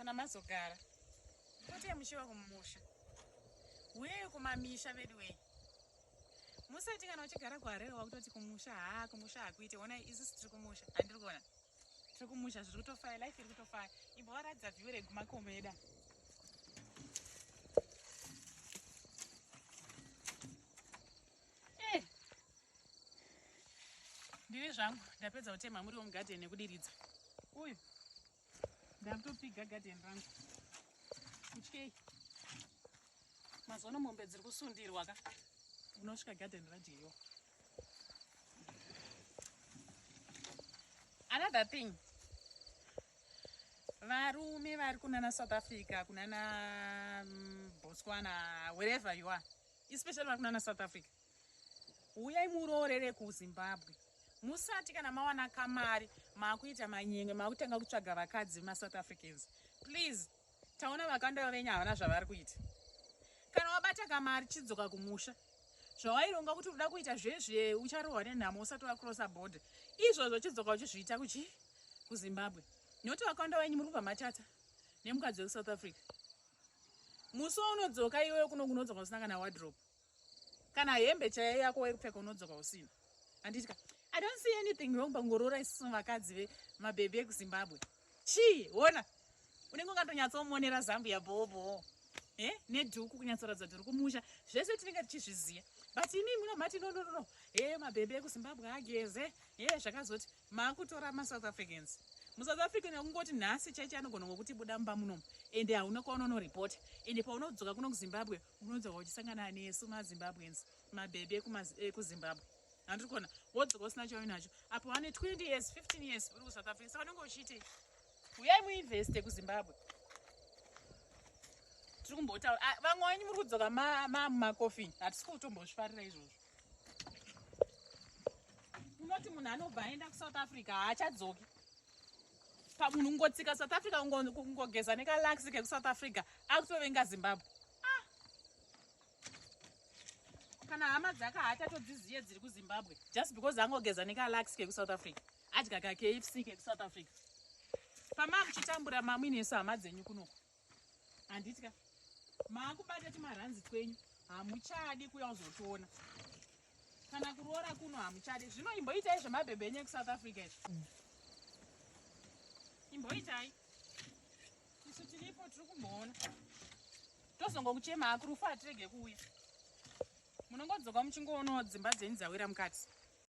Kana mazogara potei muchiva kumusha, huyai kumamisha veduwei. Musati kana uchigara kuHarare wakutoti kumusha, haa kumusha hakuite. Honai isusu tiri kumusha, handiri kuona tiri kumusha, zviri kutofaya, life iri kutofaya. Imbovaratidza view regumakomo eda. Eh. Ndiri zvangu ndapedza kutema muriwo mugadheni nekudiridza. Uyu ndakutopiga gadheni rangu. Kutyei? Mazuva ano mombe dziri kusundirwa ka. Unosvika gadheni radyiwa. Another thing, varume vari kunana South Africa, kunana Botswana, wherever you are, especially vari kunana South Africa, huyai muroorere kuZimbabwe. Musati kana mawana kamari makuita manyemwe, makutanga kutsvaga vakadzi vemaSouth Africans. Please, taona vakanda venyu havana zvavari kuita. Kana wabata kamari chidzoka kumusha. Zvawaironga kuti unoda kuita zvezve ucharohwa nenhamo usati wacrossa border. Izvozvo chidzoka uchizviita kuchi kuZimbabwe. Nekuti vakawanda venyu muri kubva machata nemukadzi wekuSouth Africa. Musi waunodzoka iwewe kuno kunodzoka usina kana wardrobe. Kana hembe chaiyo yako yekupfeka unodzoka usina. Handiti ka? I don't see anything wrong pangoroora isusu vakadzi vemabhebhi ekuZimbabwe. Chii? Hona. Unenge ukatonyatsomonera Zambia bhobho. Nedhuku kunyatsoratidza kuti uri kumusha. Zvese tinenge tichizviziva. But imi munomati no, no, no, no. Mabhebhi ekuZimbabwe ageze. Zvakazoti makutora maSouth Africans. MuSouth African yakungoti nhasi chaicho anogona ngokuti buda mumba munomu. Ende hauna kwaunonoripota. Ende paunodzoka kuno kuZimbabwe unodzoka uchisangana nesu maZimbabweans, mabhebhi ekuZimbabwe. Handiri kuona wodzoka usina chauinacho. Apo wane 20 years, 15 years uri kuSouth Africa. Saka unenge uchiitei? Uyai muinveste kuZimbabwe. Tiri kumbotaura. Vamwe venyu muri kudzoka mumakofini. Hatisi kutombozvifarira izvozvo. Unoti munhu anobva aenda kuSouth Africa haachadzoki. Pamunhu ungotsika South Africa kungogeza nekalux kekuSouth Africa akutovenga Zimbabwe. Kana hama dzake haachatodziziye dziri kuZimbabwe just because angogeza nekalux kekuSouth Africa, adya ka KFC kekuSouth Africa. Pama muchitambura mamuinesu hama dzenyu kunoko. Handiti ka? Maakubata tumaranzi twenyu hamuchadi kuya kuzotiona. Kana kuroora kuno hamuchadi. Zvino imboitai zvemabhebhe enyu ekuSouth Africa izvi. Imboitai. Isu tiripo tiri kumboona. Tozongokuchema hakurufu hatirege kuuya. Munongodzoka muchingoonawo dzimba dzenyu dzawira mukati.